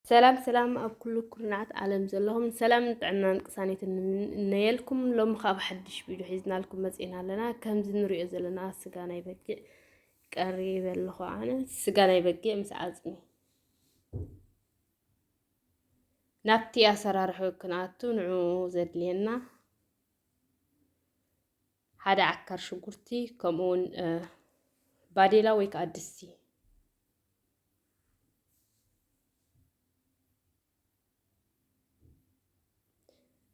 ሰላም ሰላም፣ ኣብ ኩሉ ኩርናዓት ዓለም ዘለኹም ሰላምን ጥዕናን ቅሳኔትን ንምነየልኩም። ሎሚ ካብ ሓድሽ ቪድዮ ሒዝናልኩም መጺእና ኣለና። ከምዚ ንሪኦ ዘለና ስጋ ናይ በጊዕ ቀሪበ ኣለኹ። ኣነ ስጋ ናይ በጊዕ ምስ ዓጽሚ ናብቲ ኣሰራርሑ ክንኣቱ ንዑ ዘድልየና ሓደ ዓካር ሽጉርቲ፣ ከምኡውን ባዴላ ወይ ከዓ ድስቲ።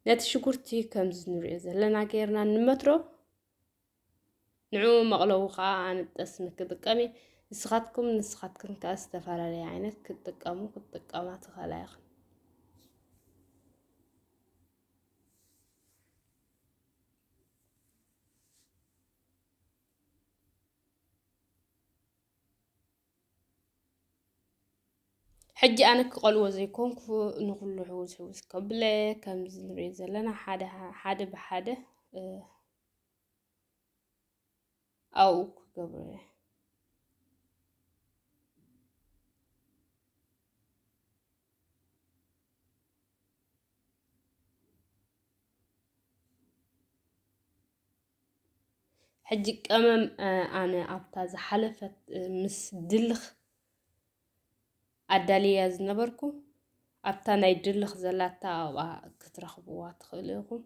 ነቲ ሽጉርቲ ከምዚ ንሪኦ ዘለና ጌርና ንመትሮ። ንዕኡ መቕለዊ ከዓ ኣነ ጠስሚ ክጥቀም እየ። ንስኻትኩም ንስኻትክን ከዓ ዝተፈላለየ ዓይነት ክትጥቀሙ ክትጥቀማ ትኽእላ ኢኽን። ሕጂ ኣነ ክቐልዎ ዘይኮንኩ ንኹሉ ሕውስ ሕውስ ከብለ ከምዚ ንሪኦ ዘለና ሓደ ሓደ ብሓደ ኣብኡ ክገብሮ እየ። ሕጂ ቀመም ኣነ ኣብታ ዝሓለፈት ምስ ድልኽ ኣዳልያ ዝነበርኩ ኣብታ ናይ ድልኽ ዘላታ ኣብኣ ክትረኽብዋ ትኽእሉ ኢኹም።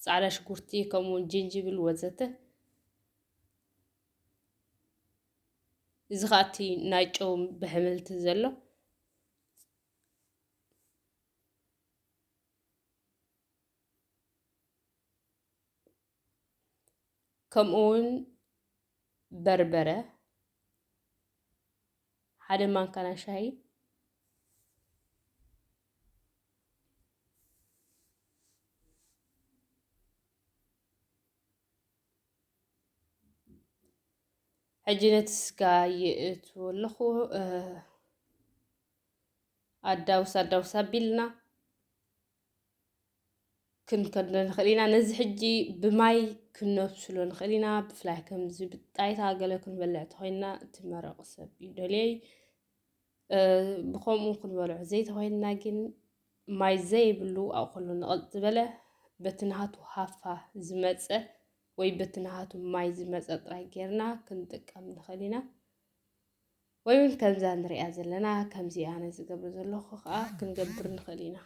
ጻዕዳ ሽጉርቲ ከምኡውን ጅንጅብል ወዘተ። እዚ ኸኣ እቲ ናይ ጨው ብሕምልቲ ዘሎ ከምኡ እውን በርበረ ሓደ ማንካ ናይ ሻሂ። ሕጂ ነቲ ስጋ ይእትዎ ኣለኹ። ኣዳውስ ኣዳውስ ኣቢልና ክንከድኖ ንኽእል ኢና። ነዚ ሕጂ ብማይ ክነብስሎ ንኽእል ኢና። ብፍላይ ከምዚ ብጣይታ ገለ ክንበልዕ ተኾይንና እቲ መረቕ ሰብ እዩ ደልየይ። ብኸምኡ ክንበልዖ ዘይተኾይንና ግን ማይ ዘይብሉ ኣብኡ ከሎ ንቐጥ ዝበለ በቲ ናሃቱ ሃፋ ዝመፀ ወይ በቲ ናሃቱ ማይ ዝመፀ ጥራይ ጌርና ክንጥቀም ንኽእል ኢና። ወይ እውን ከምዛ ንሪኣ ዘለና ከምዚ ኣነ ዝገብር ዘለኹ ከዓ ክንገብር ንኽእል ኢና።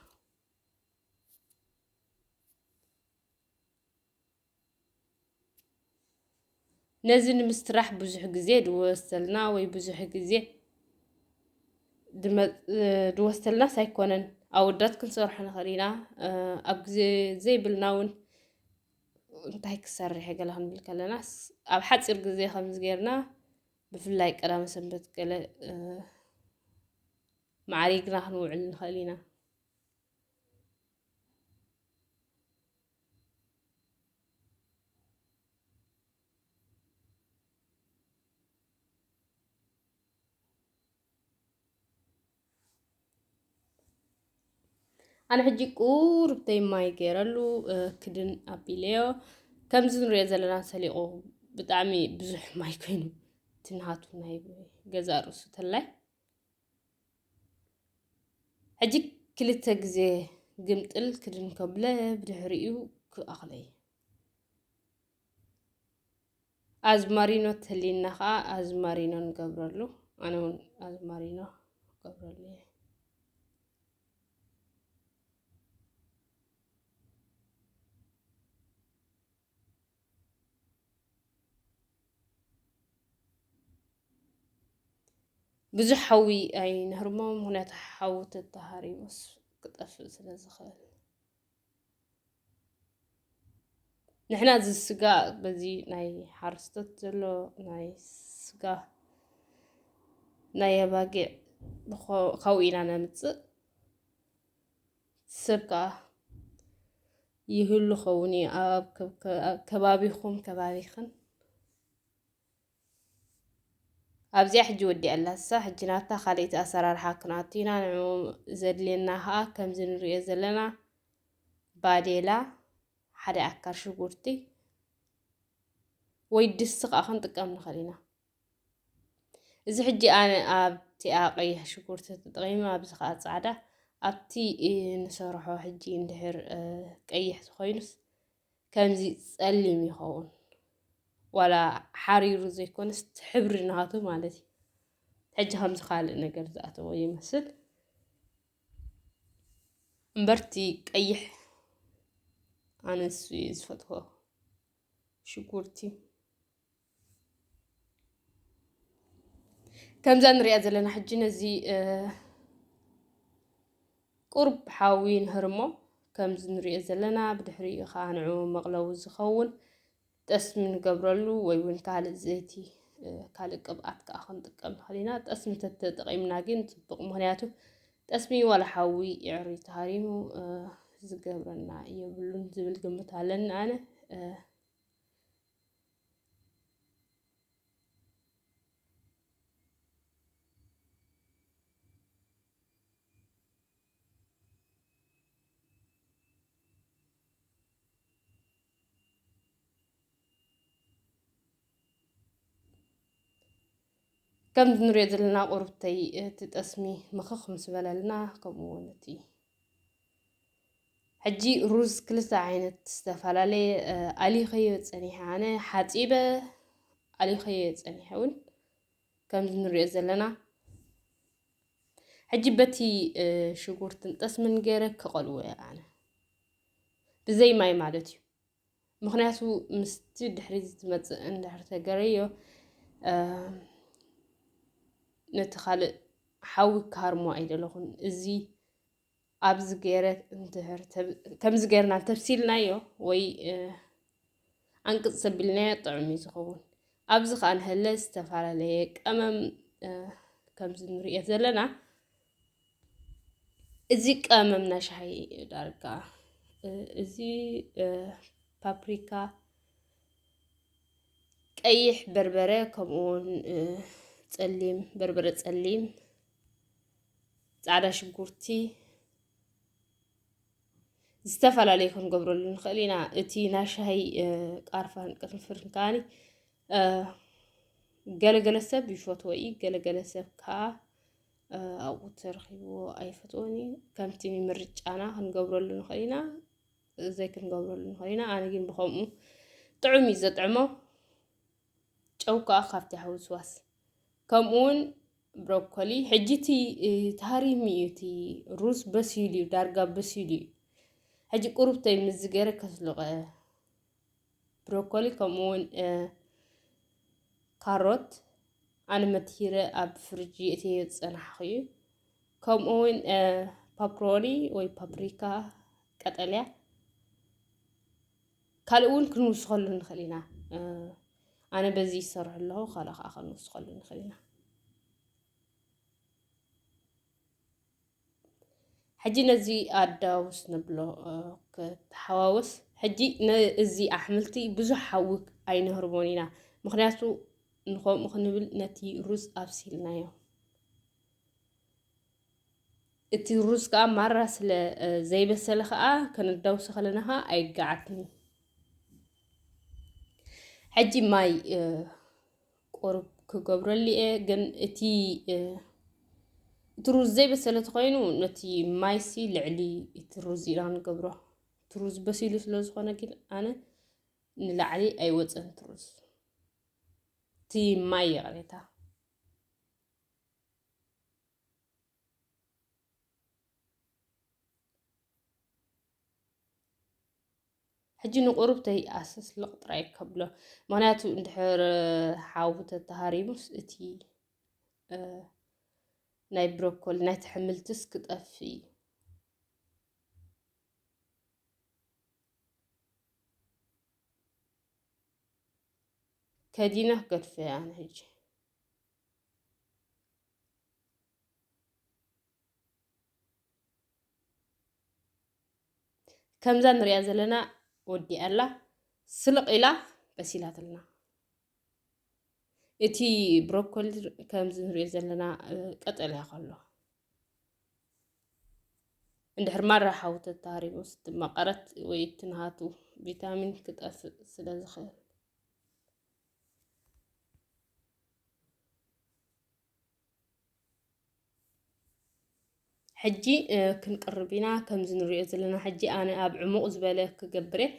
ነዚ ንምስራሕ ብዙሕ ግዜ ድወሰልና ወይ ብዙሕ ግዜ ድመ- ድወሰልናስ ኣይኮነን። ኣወዳት ክንሰርሖ ንኽእል ኢና። ኣብ ግዜ ዘይብልና እውን እንታይ ክሰርሕ ገለ ክንብል ከለናስ ኣብ ሓፂር ግዜ ከምዚ ጌርና ብፍላይ ቀዳመ ሰንበት ገለ ማዕሪግና ክንውዕል ንኽእል ኢና። ኣነ ሕጂ ቁርብተይ ማይ ገይረሉ ክድን ኣቢለዮ። ከምዚ ንሪኦ ዘለና ሰሊቑ ብጣዕሚ ብዙሕ ማይ ኮይኑ እቲ ናቱ ናይ ገዛእ ርእሱ ተላይ። ሕጂ ክልተ ግዜ ግምጥል ክድን ከብለ ብድሕሪኡ ክኣኽለይ። ኣዝማሪኖ ተሊና ኸዓ ኣዝማሪኖ ንገብረሉ። ኣነ እውን ኣዝማሪኖ ክገብረሉ እየ። ብዙሕ ሓዊ ኣይነህርሞ፣ ምኽንያቱ ሓዊ ተተሃሪሙስ ክጠፍእ ስለ ዝኽእል። ንሕና እዚ ስጋ በዚ ናይ ሓረስቶት ዘሎ ናይ ስጋ ናይ ኣባጊዕ ብኸ- ካብኡ ኢና ነምፅእ። ሰብ ከዓ ይህሉ ኸውን እዩ ኣብ ከብ- ከ- ኣብ ከባቢኹም ከባቢኽን። ኣብዚኣ ሕጂ ወዲኣ ኣላሳ። ሕጂ ናብታ ካልኣይቲ ኣሰራርሓ ክንኣቱ ኢና። ንዕኡ ዘድልየና ከዓ ከምዚ ንሪኦ ዘለና ባዴላ፣ ሓደ ኣካል ሽጉርቲ ወይ ድስቲ ከዓ ክንጥቀም ንኽእል ኢና። እዚ ሕጂ ኣነ ኣብ እቲኣ ቀይሕ ሽጉርቲ ተጠቒመ፣ ኣብዚ ኸዓ ጻዕዳ። ኣብቲ፣ እ፣ ንሰርሖ ሕጂ እንድሕር፣ እ፣ ቀይሕ ዝኾይኑስ ከምዚ ጸሊም ይኸውን። ዋላ ሓሪሩ ዘይኮነስ፣ እቲ ሕብሪ ናቱ ማለት እዩ። ሕጂ ከምዚ ካልእ ነገር ዝኣተዎ ይመስል። እምበር እቲ ቀይሕ ኣነ ንሱ እየ ዝፈትዎ። ሽጉርቲ ከምዛ ንሪኣ ዘለና ሕጂ ነዚ፣ እ፣ ቁሩብ ሓዊ ንህርሞ። ከምዚ ንሪኦ ዘለና ብድሕሪኡ ኸዓ ንዕኡ መቕለዊ ዝኸውን ጠስሚ ንገብረሉ ወይ እውን ካልእ ዘይቲ፣ እ፣ ካልእ ቅብኣት ከኣ ክንጥቀም ንኽእል ኢና። ጠስሚ ተተጠቒምና ግን ጽቡቕ፣ ምኽንያቱ ጠስሚ ዋላ ሓዊ ይዕሪ ተሃሪሙ፣ እ፣ ዝገብረና የብሉን ዝብል ግምት ኣለኒ ኣነ። እ፣ ከም ንሪኦ ዘለና ቁርብተይ እቲ ጠስሚ ምኽኽ ምስ በለልና፣ ከምኡ እውን እቲ ሕጂ ሩዝ ክልተ ዓይነት ዝተፈላለየ፣ እ፣ ኣሊኸዮ ጸኒሐ፣ ኣነ ሓጺበ ኣሊኸዮ ጸኒሐ እውን ከም ንሪኦ ዘለና። ሕጂ በቲ፣ እ፣ ሽጉርትን ጠስምን ገይረ ክቐልዎ እየ ኣነ። ብዘይ ማይ ማለት እዩ። ምኽንያቱ ምስቲ ድሕሪት ዝመጽእ እንድሕር ተገረዮ፣ እ፣ ነቲ ካልእ ሓዊ ክሃርሞ ኣይደለኹን። እዚ ኣብዚ ገይረ እንድሕር ተብ-፣ ከምዚ ገይርና እንተብሲልናዮ ወይ፣ እ፣ ኣንቅጽ ተቢልናዮ ጥዑም እዩ ዝኸውን። ኣብዚ ኸኣ ንሀለ ዝተፈላለየ ቀመም፣ እ፣ ከምዚ ንሪኦ ዘለና። እዚ ቀመም ናይ ሻሂ ዳርጋ፣ እ፣ እዚ፣ እ፣ ፓፕሪካ፣ ቀይሕ በርበረ፣ ከምኡ እውን፣ እ፣ ጸሊም በርበረ፣ ጸሊም ጻዕዳ ሽጉርቲ፣ ዝተፈላለየ ክንገብረሉ ንኽእል ኢና። እቲ ናይ ሻሂ፣ እ፣ ቃርፋን ቅርንፍርን ከኣኒ፣ እ፣ ገለገለ ሰብ ይፈትዎ እዩ፣ ገለገለ ሰብ ከኣ፣ እ፣ ኣብኡ ተረኺብዎ ኣይፈትዎን እዩ። ከምቲ ምርጫና ክንገብረሉ ንኽእል ኢና፣ ዘይክንገብረሉ ንኽእል ኢና። ኣነ ግን ብኸምኡ ጥዑም እዩ ዘጥዕሞ። ጨው ከኣ ካብቲ ሓዊ ዝዋስ። ከምኡ እውን ብሮኮሊ። ሕጂ እቲ፣ እ፣ ተሃሪሙ እዩ፣ እቲ ሩዝ በሲሉ እዩ፣ ዳርጋ በሲሉ እዩ። ሕጂ ቁሩብተይ ምስዚ ገይረ ከስልቐ። ብሮኮሊ ከምኡ እውን፣ እ፣ ካሮት ኣነ መትሂረ ኣብ ፍርጂ እትየ ዝጸናሕኹ እዩ። ከምኡ እውን፣ እ፣ ፓፕሮኒ ወይ ፓፕሪካ ቀጠልያ ካልእ እውን ክንውስኸሉ ንኽእል ኢና። እ፣ ኣነ በዚ ይሰርሕ ኣለኹ፣ ካልእ ከዓ ክንውስኸሉ ንኽእል ኢና። ሕጂ ነዚ ኣዳውስ ንብሎ፣ እ፣ ክተሓዋወስ። ሕጂ ነዚ ኣሕምልቲ ብዙሕ ሓዊ ኣይነህርቦን ኢና፣ ምኽንያቱ ንኸምኡ ክንብል ነቲ ሩዝ ኣብሲልናዮ። እቲ ሩዝ ከኣ ማራ ስለ፣ እ፣ ዘይበሰለ ከኣ ከነዳውሶ ከለና ከኣ ኣይገዓትን እዩ። ሕጂ ማይ፣ እ፣ ቁሩብ ክገብረሉ እየ፣ ግን እቲ፣ እ፣ እቲ ሩዝ ዘይበሰለ ተኾይኑ ነቲ ማይሲ ልዕሊ እቲ ሩዝ ኢና ንገብሮ። እቲ ሩዝ በሲሉ ስለ ዝኾነ ግን ኣነ ንላዕሊ ኣይወፅን እቲ ሩዝ። እቲ ማይ ይቕሬታ። ሕጂ ንቁሩብተይ ኣሰስልቕ ጥራይ ከብሎ፣ ምኽንያቱ እንድሕር ሓዊ ተተሃሪሙስ እቲ፣ እ፣ ናይ ብሮኮሊ ናይቲ ሕምልትስ ክጠፍእ እዩ። ከዲነ ክገድፎ እየ ኣነ ሕጂ። ከምዛ ንሪኣ ዘለና ወዲኣ ኣላ፣ ስልቕ ኢላ በሲላትልና። እቲ ብሮኮሊ ከምዚ ንሪኦ ዘለና፣ እ፣ ቀጠልያ ከሎ፣ እንድሕር ማራ ሓዊ ተተሃሪሙስ እቲ መቐረት ወይ እቲ ናቱ ቪታሚን ክጠፍእ ስለ ዝኽእል። ሕጂ ክንቅርብ ኢና። ከምዚ ንሪኦ ዘለና ሕጂ ኣነ ኣብ ዕሙቕ ዝበለ ክገብር እየ።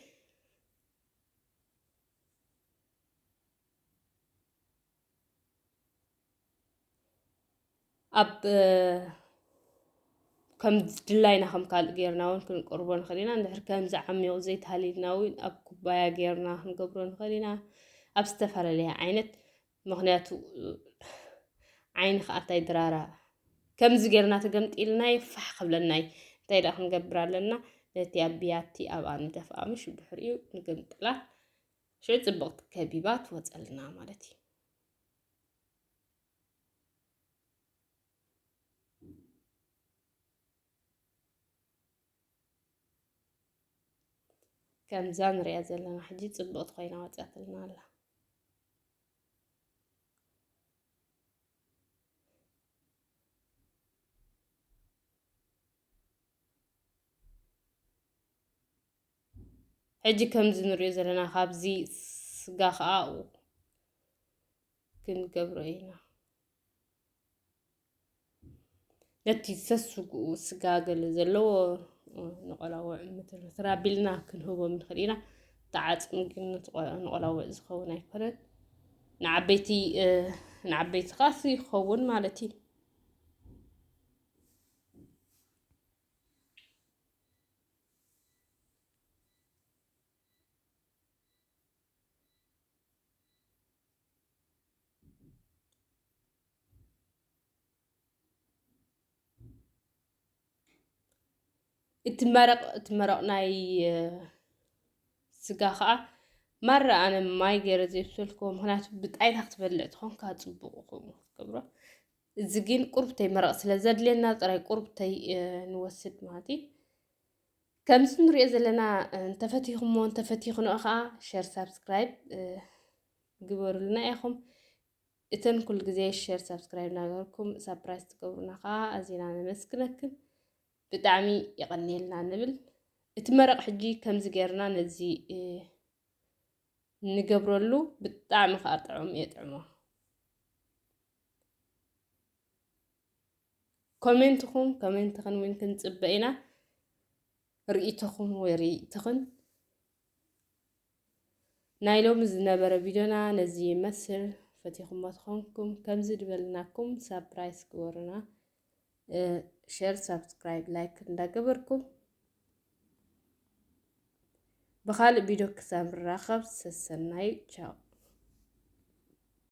ኣብ ከም ድላይና ከም ካልእ ጌርና እውን ክንቅርቦ ንኽእል ኢና። እንድሕር ከምዚ ዓሚቑ ዘይተሃሊልና እውን ኣብ ኩባያ ጌርና ክንገብሮ ንኽእል ኢና። ኣብ ዝተፈላለየ ዓይነት፣ ምኽንያቱ ዓይኒ ከዓ እንታይ ድራራ ከምዚ ጌርና ተገምጢልናይ ፋሕ ክብለናይ እንታይ ደኣ ክንገብር ኣለና? ነቲ ኣብ ብያቲ ኣብኣ ንደፍኣ ምሽ ብድሕሪኡ ንገምጥላ። ሽዑ ጽብቕቲ ከቢባ ትወጸልና ማለት እዩ። ከምዛ ንሪኣ ዘለና ሕጂ ጽብቕቲ ኮይና ወጻትልና ኣላ። ሕጂ ከምዚ ንሪኦ ዘለና ካብዚ ስጋ ከዓ ክንገብሮ ኢና። ነቲ ሰስግኡ ስጋ ገለ ዘለዎ ንቆላውዕ ምትርትር ኣቢልና ክንህቦም ንኽእል ኢና። ተዓፅሚ ግን ንቆላውዕ ዝኸውን ኣይኮነን። ንዓበይቲ ንዓበይቲ ኻስ ይኸውን ማለት እዩ። እቲ መረቕ እቲ መረቕ ናይ ስጋ ከዓ ማራ ኣነ ማይ ገይረ ዘይብሰልክዎ፣ ምክንያቱ ብጣይታ ክትበልዕ ትኾንካ ፅቡቅ ከምኡ ክትገብሮ። እዚ ግን ቁርብተይ መረቕ ስለ ዘድልየና ጥራይ ቁርብተይ ንወስድ ማለት እዩ። ከምዚ ንሪኦ ዘለና እንተፈቲኹሞ እንተፈቲኹንኦ ከዓ ሸር ሳብስክራይብ ግበሩልና ኢኹም። እተን ኩሉ ግዜ ሸር ሳብስክራይብ እናገበርኩም ሳፕራይዝ ትገብሩና ከዓ ኣዚና ነመስግነክን። ብጣዕሚ የቐንየልና ንብል። እቲ መረቕ ሕጂ ከምዚ ጌርና ነዚ ንገብረሉ ብጣዕሚ ከዓ ጥዑም የጥዕሞ። ኮሜንትኹም ኮሜንትኽን እውን ክንጽበ ኢና። ርእይቶኹም ወይ ርእይትኽን ናይ ሎሚ ዝነበረ ቪድዮና ነዚ ይመስል። ፈቲኹሞ ተኾንኩም ከምዚ ድበልናኩም ሳፕራይዝ ግበሩና። ሸር ሳብስክራይብ ላይክ እንዳገበርኩም ብኻልእ ቪድዮ ክሳብ ንራኸብ ሰሰናዩ ቻው።